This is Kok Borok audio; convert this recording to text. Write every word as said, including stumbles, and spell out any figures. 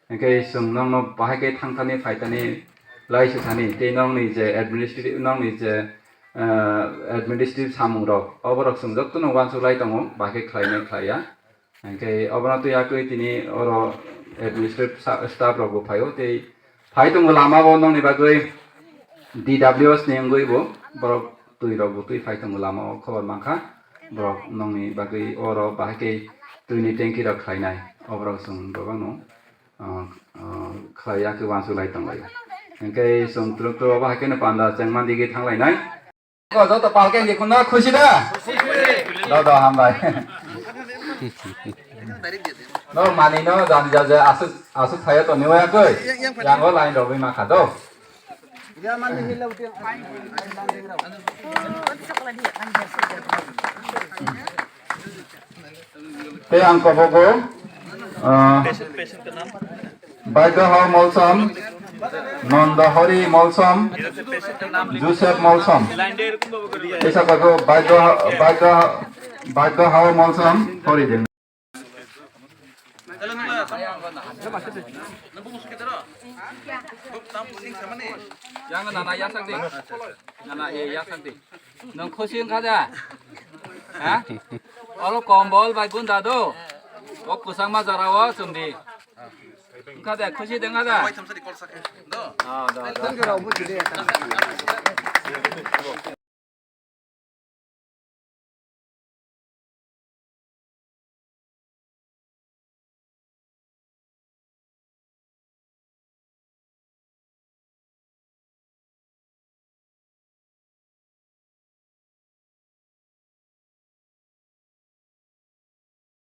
Hingke chwng nokno bahai khe thangthani phaithani lai se thani, tei nokni je administrative, nokni je, eh, administrative samung rok, oborok chwng jotono uansuk lai tongo, bahai khe khlainai khlaiya. Hingke obono twi yakwi tini oro administrative sa-, staff rok bo phaio, tei phai tongo lama o nokni bagwi D W S ni wngwi bo borok twi rok bo twi phai tongo lama o, khobor mankha borok nokni bagwi oro bahai khe twini tanki rok khlainai, oborok chwng bebakno, ah, ah, khlai yakwi uansuk lai tong lai. Hingke chwng twrwk twrwk bahai kheno panda chengma digi thang lainai. Joto palkeng di khuna khusi da? Do do, hambai. No mani no jani jaje asuk asuk thaya to niwa yakoi. Yango line rogwi makha do. Tei ang kobogo, ah, Baigo Hao Molsom, Nondo Hori Molsom, Joseph Molsom. Tei saka ko Baigo Ha-, Baigo Ha-, Baigo Hao Molsom, Hori Deng. Yang nana yasak di. Nana, eh, yasak di. Nwng khusi wngkha da? Ha? Oro kombol bai gunda do. O kwchangma jora o chum di. Wngkha da, khusi de wngkha da? Ah, da, da.